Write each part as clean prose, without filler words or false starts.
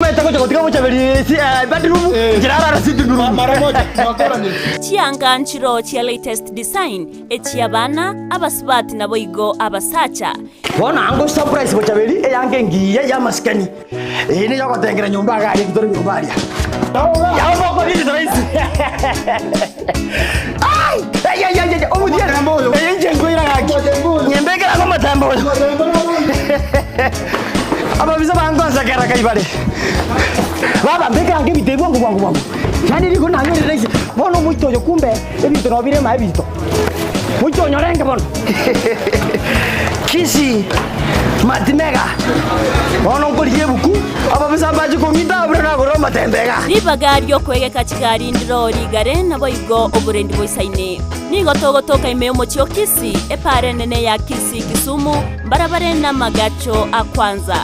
Omanyete gocha gotiga bochaberi bedroom, inche narara sitting room. Mara moja, mwakoranire. Chianga nchiro chia latest design, echi'abana, abasubati naboigo abasacha. Bono ango surprise bochaberi eyange engiya y'amasikani. Eye niyo ogotengera nyomba iga aria ekitore nyomba aria. Yao mokorire rahisi. Ai! Ai ai ai ai omothiere. Eye inche nkoira gaki. Nyembekera ng'o omotembe oyo. Ababisa bangonsekera kai bare. Baba mbekera ange ebinto ebi bwango bwango bwango. Yaani rigo nanyorire rahisi. Bono omoito oyo kumbe ebinto nabo bire ime ebinto. Moito onyorenge bono. Kisii Matimega. Bono nkorigia ebuku, ababisa mbache kong'ita buna nagorire omotembe iga. Ribaga ri'okwegeka chigari ndiro rigare, naboigo oborendi boisaine. Nigo togotoka ime y'omochie o Kisii, epaara enene ya Kisii Kisumu, mbarabare namagacho a Kwanza.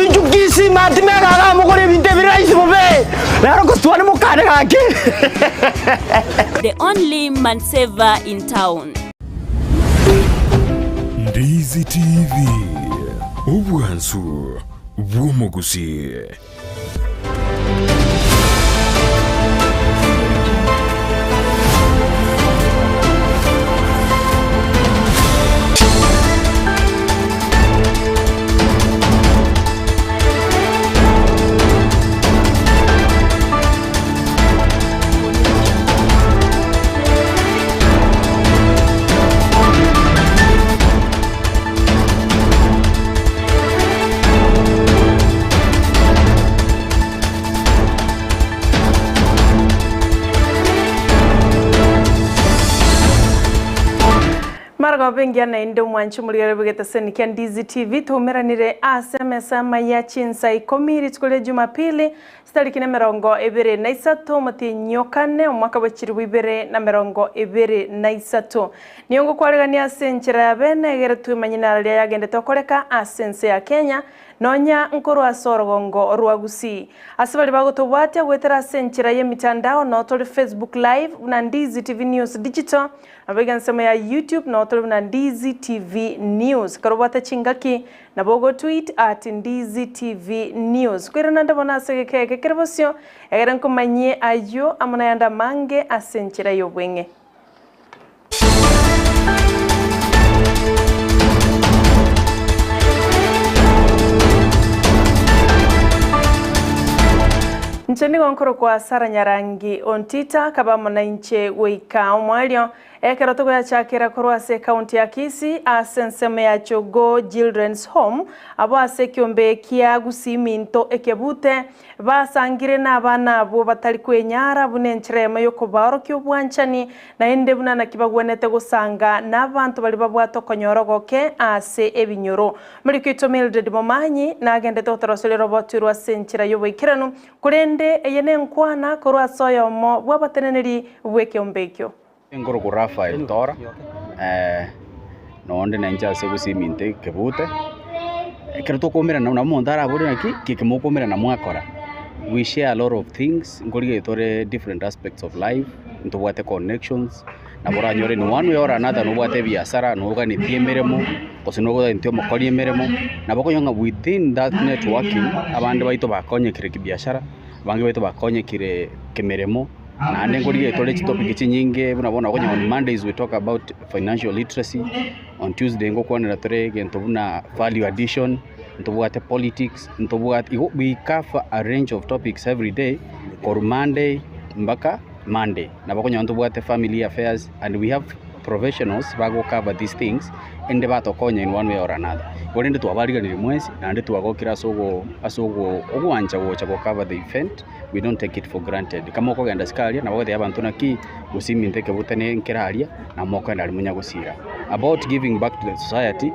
Inchu Kisii Matimega iga mogore ebinto ebire rahisi bobe. Rero gositwane mokane gaki. The only man saver in town. Ndizi TV, obwansu bw'omogusii. Margobe engiya naende omwanchi omorigere bw'egeteseni kia Ndizi TV twaumeranire ase emesa amaya chinsa ikomi rituko ria Jumapili Chitariki nemerongo ebere na isato omotienyi o kane, omwaka bwe chilifu ibere na merongo ebere na isato. Nigo ngokwaregania ase enchera ya bene, egere twemanye naro riria yagendete gokoreka ase ense ya Kenya, nonya nkorwa ase orogongo rwa Gusii. Ase baria bagotobwatia goetera ase enchera y'emitandao, noo tore Facebook Live buna Ndizi TV News Digital, Naboigo ensemo ya YouTube noo tore buna Ndizi TV News. Ekero obwate chingaki, Nabo ogo tweet at Ndizi TV News. Koirana nde bono ase egeka eke kere bosio, egere nkomanyie ayio amo nayande amange ase enchera y'obweng'e. Inche nigo nkorokwa Sarah Nyarangi Ontita, kaba amo nainche goika omoerio. Ekero togoyachakera korwa ase ekaunti ya Kisii ase ensemo ya Jogoo Children's Home, abwo ase ekiombe kia Gusii Minto Ekebute, basangire nabana abwo batari kwenyara buna enchera eyemo yokobaorokia obwanchani naende buna naki bagwenerete gosanga nabanto baria babwate okonyora ogoke ase ebinyoro. Omoriki oito Mildred Momanyi nagendete gotoroseria oroboti orwo ase enchera yoboikeranu, korende eye nenkwana korwa ase oyomo bw'abateneneri bw'ekeombe ekio. Nkorokwa Raphael Tora, nonde nainche ase gosiminta ekebute, ekero tokoumerana nabo omonto arabore naki, ki mokoumerana mwakora, we share a lot of things, nkorigereria tore different aspects of life, ntobwate connections, nabo oranyore in one way or another nobwate ebiasara, noganetie emeremo, gose noganetie omokori emeremo, nabo okonyora ng'a within that networking, abande baito bakonyekire kibiashara, abange baito bakonyekire kemeremo. Naende nkorigereria tore chitopic chinyinge buna bono okonyora on Mondays we talk about financial literacy, on Tuesday ngokwanera tore egento buna value addition, ntobwate politics, ntobwate igo we cover a range of topics everyday korwa Monday mpaka Monday. Nabo okonyora ntobwate family affairs and we have professionals bago cover these things ende batokonya in one way or another. Igo rende twabariganirie mwensi naende twagokire ase ogo ase ogo ogwancha gocha go cover the event. we don't take it for granted. Kama okogenda isiko aria nabo ogotebia abanto naki gose eminto ekebute ne nkere aria na mokogenda aria monya gosira. About giving back to the society,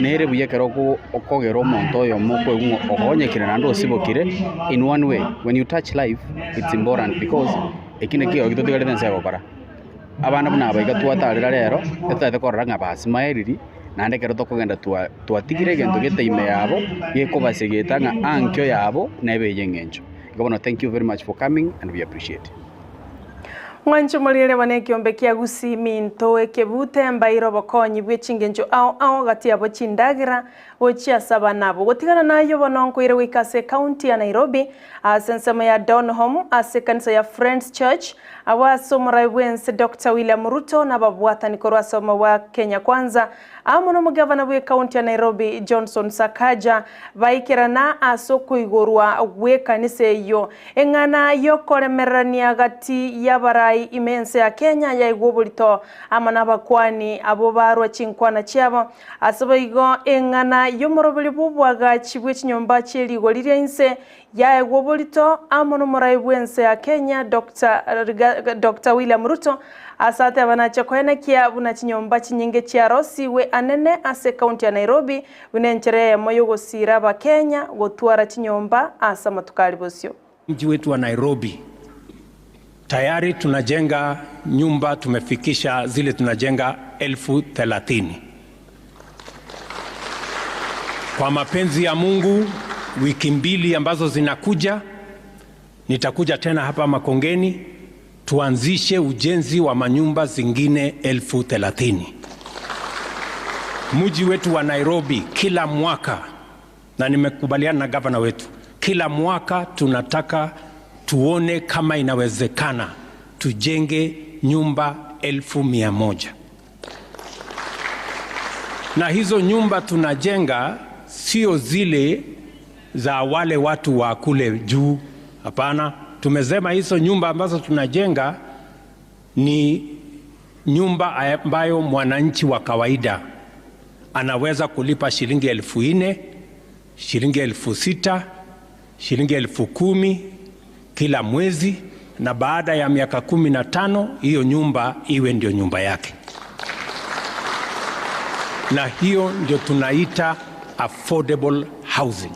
nere buya ekero oko okogera omonto oyomo okoigwa ng'a okonyekire naende osibokire in one way, when you touch life it's important because eki nakio ekegoki totigarete ense gokora. Abana buna aba iga twatarera rero, etotagete korora ng'a basimaeriri, naende ekero tokogenda twa twatigire egento gete ime yabo, gekobasegeta ng'a ankio yabo nebe eye eng'encho. Igo bono thank you very much for coming and we appreciate. Mwanche moriere bono ekiombe kia Gusii minto ekebute mbaire obokonyi bwe chingencho ao ao gati yabo chindagera gochia ase abana abo. Gotigana nayio bono nkoire goika ase ecounty ya Nairobi ase ensemo ya Donholm ase ekanisa ya Friends Church abwo ase omorai bwense Doctor William Ruto na ababwatani korwa ase obomo bwa Kenya Kwanza Amo nomogavana bw'ekaunti ya Nairobi, Johnson Sakaja, baikerana ase okoigorwa gw'ekanisa eyio. Eng'ana y'okoremererania gati y'abarai ime ense ya Kenya yaigwa oborito amo nabakwani abwo barwa chinkwana chiabo. Ase boigo eng'ana y'omoroberi bw'oboagachi bwe chinyomba chie rigori ria inse yaegwa oborito amo nomorai bw'ense ya Kenya Doctor William Ruto ase ateba nache koenekia buna chinyomba chinyinge chiarosigwe anene ase ekaunti ya Nairobi buna enchera eyemo yogosiira abakenya gotwara chinyomba ase amatuko aria bosio. Mji wetu wa Nairobi tayari tunajenga nyumba tumefikisha zile tunajenga 30,000. Kwa mapenzi ya Mungu, wiki mbili ambazo zinakuja nitakuja tena hapa Makongeni tuanzishe ujenzi wa manyumba zingine 30,000. Mji wetu wa Nairobi kila mwaka, na nimekubaliana na gavana wetu, kila mwaka tunataka tuone kama inawezekana tujenge nyumba 100,000. Na hizo nyumba tunajenga sio zile za wale watu wa kule juu, hapana. Tumesema hizo nyumba ambazo tunajenga ni nyumba ambayo mwananchi wa kawaida anaweza kulipa shilingi 4,000, shilingi 6,000, shilingi 10,000 kila mwezi, na baada ya miaka 15 hiyo nyumba iwe ndio nyumba yake. Na hiyo ndio tunaita affordable housing.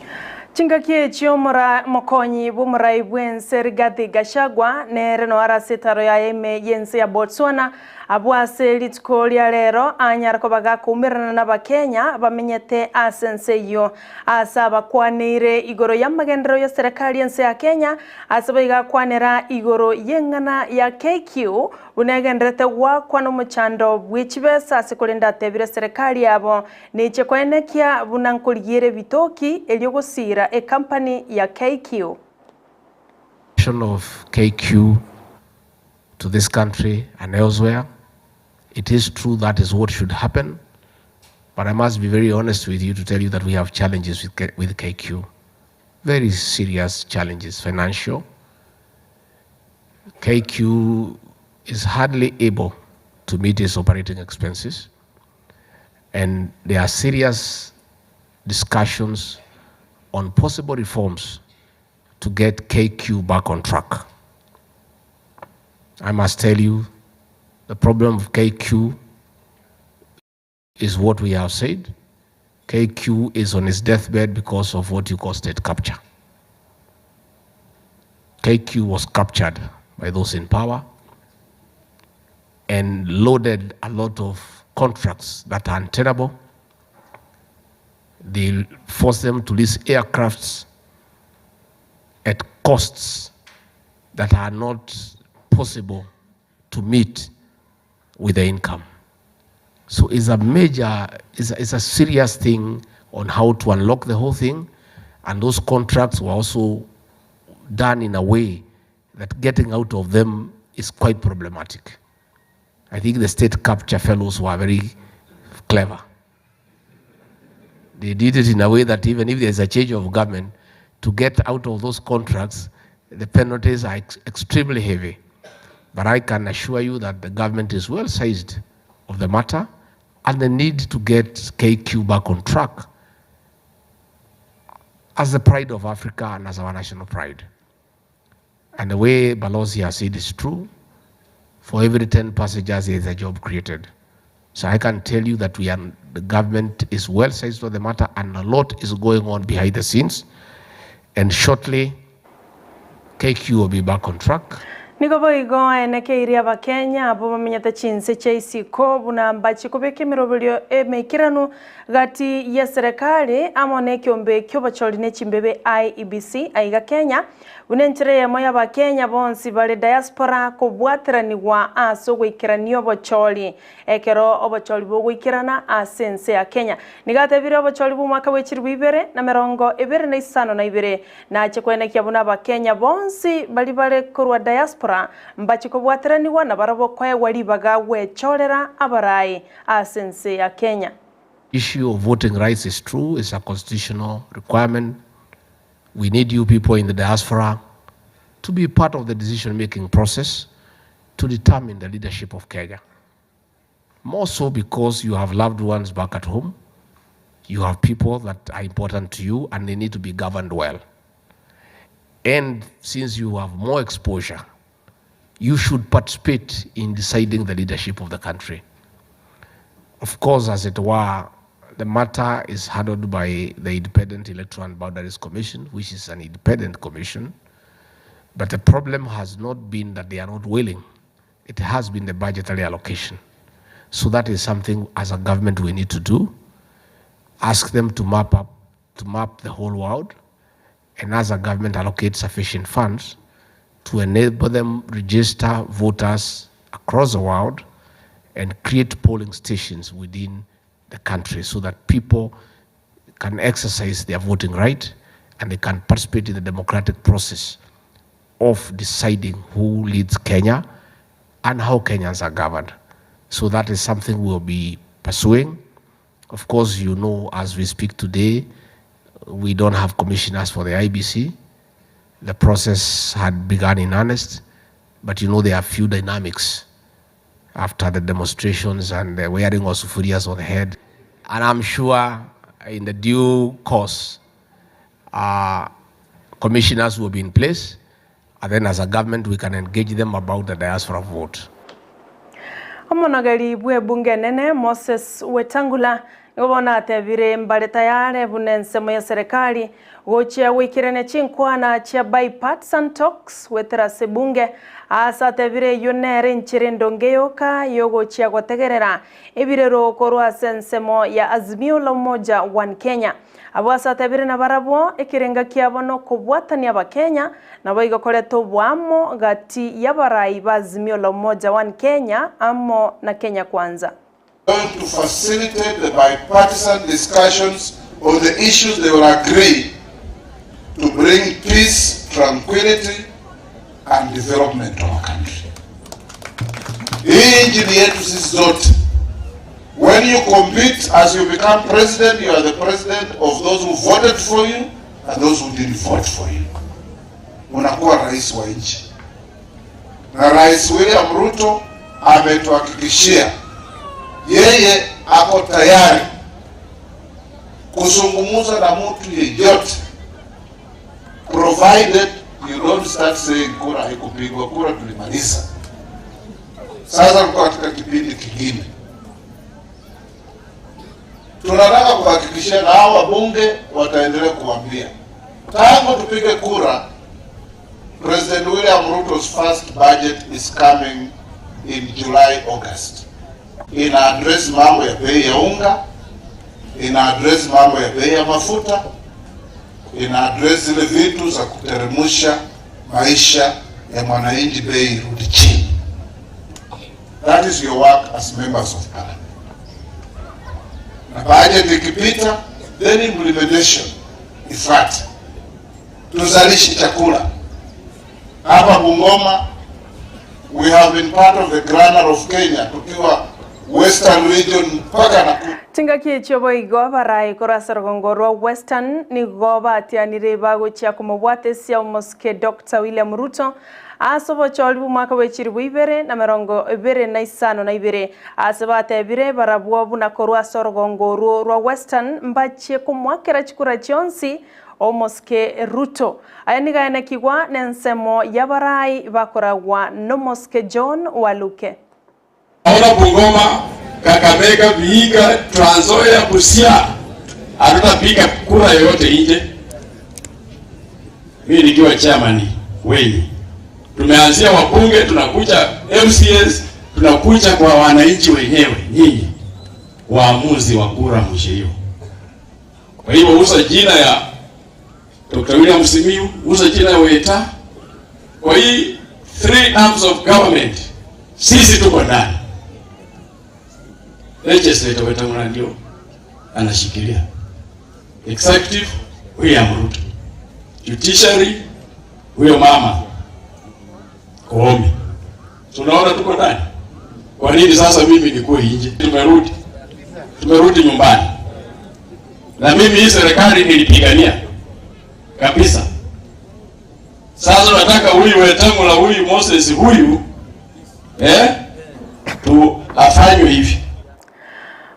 Chingaki echi omora mokonyi bw'omorai bw'ense Rigathi Gachagua nere noaro ase etaro yaye ime y'ense ya Botswana abwo ase rituko ria rero anyare koba gakoumerana n'Abakenya bamenyete ase ense eyio ase abakwaneire igoro y'amagenderero y'eserekari y'ense ya Kenya ase boigo akwanera igoro y'eng'ana ya KQ Buna egendererete goakwa nomochando bwe chibesa ase korende atebire serikali yabo neche koenekia buna nkorigiera ebitoki erio gosiira ecompany ya KQ. of KQ to this country and elsewhere. It is true that is what should happen, but I must be very honest with you to tell you that we have challenges with, with KQ. Very serious challenges, financial. KQ is hardly able to meet its operating expenses, and there are serious discussions on possible reforms to get KQ back on track. I must tell you, the problem of KQ is what we have said. KQ is on his deathbed because of what you call state capture. KQ was captured by those in power and loaded a lot of contracts that are untenable. They forced them to lease aircrafts at costs that are not possible to meet with the income. So it's a major, it's a, it's a serious thing on how to unlock the whole thing. And those contracts were also done in a way that getting out of them is quite problematic. I think the state capture fellows were very clever. They did it in a way that even if there's a change of government, to get out of those contracts, the penalties are extremely heavy. But I can assure you that the government is well sized of the matter and the need to get KQ back on track as the pride of Africa and as our national pride. And the way Balozi has said is true. For every 10 passengers, there is a job created. So I can tell you that the government is well sized for the matter and a lot is going on behind the scenes. And shortly, KQ will be back on track. Nigo boigo aenekeirie Abakenya abwo bamenyete chinse chia isiko buna mbachie kobeka emeroberio emeikeranu gati y'eserekari amo nekeombe ki'obochori ne chimbebe IEBC aiga Kenya buna enchera eyemo y'Abakenya bonsi bare diaspora kobwateranigwa ase ogoikerania obochori Ekero obochori bogoikerana ase ense ya Kenya. Nigo atebire obochori bw'omwaka bwe chilifu ibere na merongo ebere na isano na ibere nache koenekia buna Abakenya bonsi baria bare korwa diaspora mbache kobwateranigwa na barabwo koegwa ribaga gwechorera abarai ase ense ya Kenya. Issue of voting rights is true, it's a constitutional requirement. We need you people in the diaspora to be part of the decision making process to determine the leadership of Kenya. More so because you have loved ones back at home, you have people that are important to you and they need to be governed well. And since you have more exposure, you should participate in deciding the leadership of the country. Of course, as it were, the matter is handled by the Independent Electoral and Boundaries Commission, which is an independent commission. But the problem has not been that they are not willing. It has been the budgetary allocation. So that is something as a government we need to do. Ask them to map up, to map the whole world, and as a government allocate sufficient funds to enable them register voters across the world and create polling stations within the country so that people can exercise their voting right and they can participate in the democratic process of deciding who leads Kenya and how Kenyans are governed. So that is something we'll be pursuing. Of course, you know, as we speak today, we don't have commissioners for the IBC. The process had begun in earnest, but you know, there are few dynamics after the demonstrations and the wearing of sufurias on the head. And I'm sure in the due course, uh, commissioners will be in place. And then as a government, we can engage them about the diaspora vote. Omonogeri bw'ebunge enene Moses Wetangula nigo bono atebire mbare tayare buna ensemo y'eserekari gochia goikerania chinkwana chia bipartisan talks goetera ase ebunge ase atebire eyio nere enchera endonge yoka yogochia gotegerera ebirero korwa ase ensemo ya Azimio la Umoja One Kenya. Abwo ase atebire nabarabwo ekerenga kiabo nokobwatania Abakenya, naboigo koreta oboamo gati y'abarai ba Azimio la Umoja One Kenya amo na Kenya Kwanza. Going to facilitate the bipartisan discussions on the issues they will agree to bring peace, tranquility and development to our country. Hii nchi ni yetu sisi zote. When you compete as you become president, you are the president of those who voted for you and those who didn't vote for you. Unakuwa rais wa nchi. Na Rais William Ruto ametuhakikishia yeye ako tayari kuzungumza na mtu yeyote provided you don't start saying kura haikupigwa, kura tulimaliza. Sasa tuko katika kipindi kingine, tunataka kuhakikishia na hao wabunge wataendelea kuambia, tangu tupige kura, President William Ruto's first budget is coming in July, August. Ina address mambo ya bei ya unga, ina address mambo ya bei ya mafuta, ina address zile vitu za kuteremusha maisha ya mwananchi, bei irudi chini. That is your work as members of parliament. Na budget ikipita, then implementation ifuate. Tuzalishe chakula hapa Bungoma. We have been part of the granary of Kenya tukiwa Western region mpaka Nakuru. Chingaki echio boigo abarai korwa ase orogongo rwa Western nigo batianire bagochia komobwatesia omosike Doctor William Ruto ase obochori bw'omwaka bwe chilifu ibere na merongo ebere na isano na ibere ase batebire barabwo buna korwa ase orogongo orwo rwa Western mbachie komoakera chikura chionsi Omosike Ruto. Aya nigo aenekigwa nensemo y'abarai bakoragwa nomosike John Waluke. Naona Bungoma, Kakamega, Vihiga, Trans Nzoia, Busia hatutapiga kura yoyote nje. Mimi nikiwa chairman wenyu. Tumeanzia wabunge, tunakuja MCAs, tunakuja kwa wananchi wenyewe, nyinyi waamuzi wa kura mwisho hiyo. Kwa hivyo uza jina ya Dr. William Simiyu, uza jina ya Weta. Kwa hii three arms of government sisi tuko ndani. Legislator Wetang'ula ndio anashikilia, executive William Ruto, judiciary huyo mama Koome. Tunaona tuko ndani. Kwa nini sasa mimi nikuwe nje? Tumerudi, tumerudi nyumbani, na mimi hii serikali nilipigania kabisa. Sasa nataka huyu Wetang'ula, huyu Moses, huyu tu afanywe hivi.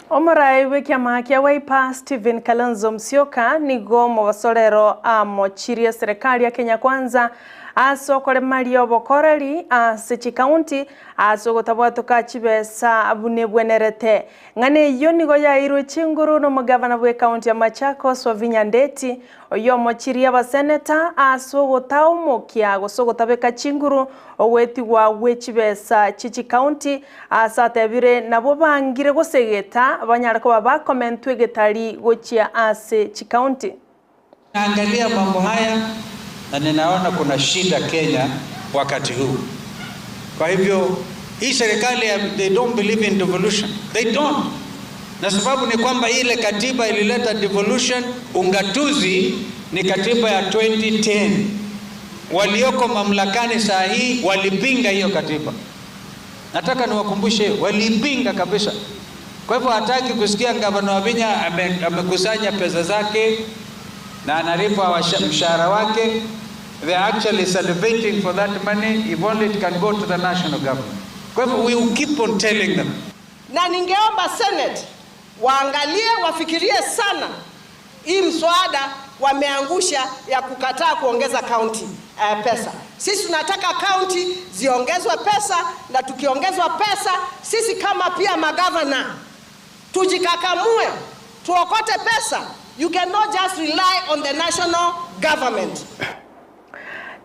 Omorai bw'ekiama kia Wiper Stephen Kalonzo Musyoka nigo omogosorero amochirie serikali ya Kenya Kwanza ase okoremaria obokoreri ase chikaunti ase ogotabwatoka chibesa buna ebwenerete. Ng'ana eyio nigo yairwe chinguru na omogavana bw'ekaunti ya Machakos Wavinya Ndeti oyio omochirie abaseneta ase ogotaomokia gose ogotabeka chinguru ogwetigwa gwe chibesa chie chikaunti ase atebire nabo bangire gosegeta banyare koba bakomentwa egetari gochia ase chikaunti. Naangalia mambo haya na ninaona kuna shida Kenya wakati huu. Kwa hivyo hii serikali they don't believe in devolution. They don't. Na sababu ni kwamba ile katiba ilileta devolution, ungatuzi ni katiba ya 2010. Walioko mamlakani saa hii walipinga hiyo katiba. Nataka niwakumbushe, walipinga kabisa. Kwa hivyo hataki kusikia gavana Wavinya amekusanya pesa zake na analipwa mshahara wake. They are actually salivating for that money if only it can go to the national government. Kwa hivyo we will keep on telling them. Na ningeomba Senate waangalie, wafikirie sana hii mswada wameangusha ya kukataa kuongeza county pesa. Sisi tunataka county ziongezwe pesa, na tukiongezwa pesa sisi kama pia magavana tujikakamue, tuokote pesa. You cannot just rely on the national government.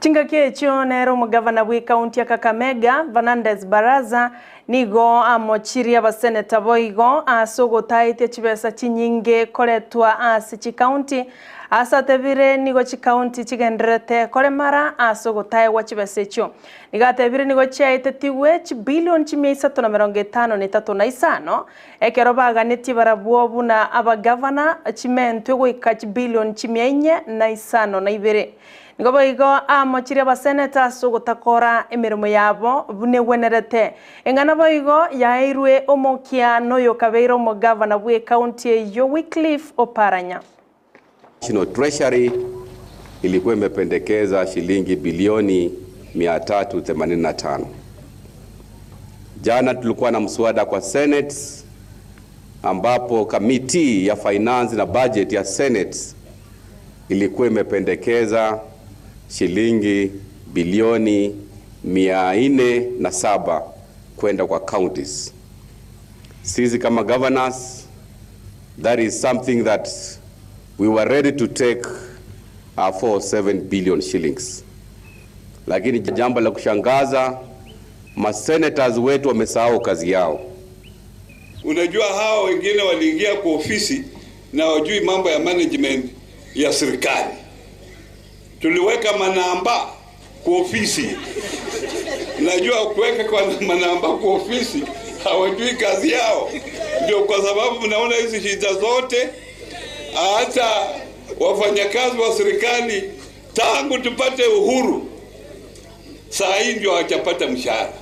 Chingaki echio nere omogavana bwe ekaunti ya Kakamega Fernandes Baraza nigo amochirie abaseneta boigo ase ogotaetia chibesa chinyinge koretwa ase chikaunti ase atebire nigo chikaunti chigenderete koremara ase ogotaegwa chibesa echio. Nigo atebire nigo chiaetetigwe chibilion chimia isato na mirongo etano na etato na isano ekero baganetie barabwo buna abagavana chimentwe goika chibilion chimia inye na isano na ibere. Nigo boigo amochirie abaseneta ase ogotakora emeremo yabo buna egwenerete. Eng'ana boigo yaeirwe omokia noyo kabeire omogavana bwe ekaunti eyio Wycliffe Oparanya. National Treasury ilikuwa imependekeza shilingi bilioni 385. Jana tulikuwa na mswada kwa Senate ambapo kamiti ya finance na budget ya Senate ilikuwa imependekeza shilingi bilioni 407 kwenda kwa counties. Sisi kama governors, that is something that we were ready to take our 47 billion shillings. Lakini jambo la kushangaza, masenators wetu wamesahau kazi yao. Unajua hawa wengine waliingia kwa ofisi na wajui mambo ya management ya serikali. Tuliweka manamba kwa ofisi. Najua kuweka kwa manamba kwa ofisi hawajui kazi yao, ndio kwa sababu mnaona hizi shida zote. Hata wafanyakazi wa serikali tangu tupate uhuru saa hii ndio hawajapata mshahara,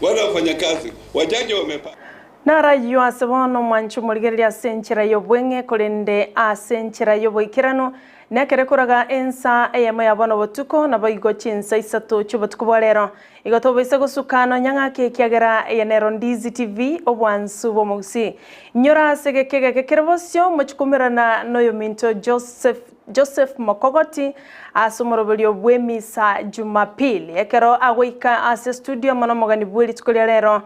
wale wafanyakazi wajaji wamepata. Narayio ase bono omwancho omorigereria ase enchera ya obweng'e korende ase enchera ya oboikeranu nekere koraga ensa eyemo ya bono botuko nabo igo chinsa isato chia obotuko bwa rero. Igo tobaise gosuka nonya ng'ake ekiagera eye nero Ndizi TV obwansu bwa omogusii. Inyora ase egeke egeke kere bosio mochikumerana na oyominto Joseph Joseph Mokogoti. Ase omoroberio bw'emisa Jumapili, ekero agoika ase estudio amo nomogani bwe rituko ria rero,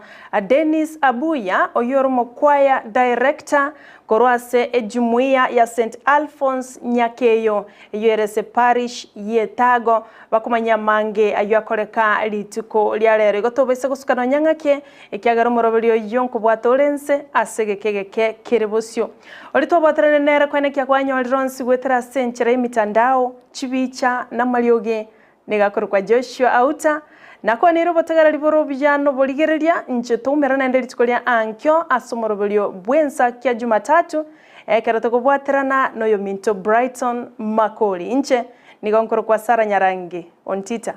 Dennis Abuya, oyio ore omokwaya director korwa ase ejumuiya ya St Alphonse Nyakeyo, eyio ere ase parish y'Etago, bakomanya amange ayio akoreka rituko ria rero. Igo tobaisa gosuka nonya ng'ake, ekiagera omoroberio oyio nkobwata ore nse ase egeka egeke kere bosio. Oria twabwatanire nere koenekia kwanyorire onsi goetera ase enchera y'emitandao, chibicha, na amariogi, nigo akorokwa Joshua Auta, Nakwaneire obotegereri bore obuya na oborigereria, inche toumera naende rituko ria ankio ase omoroberio bw'ensa kia Jumatatu, ekero tokobwaterana noyominto Brighton Makori. Inche nigo nkorokwa Sarah Nyarangi Ontita.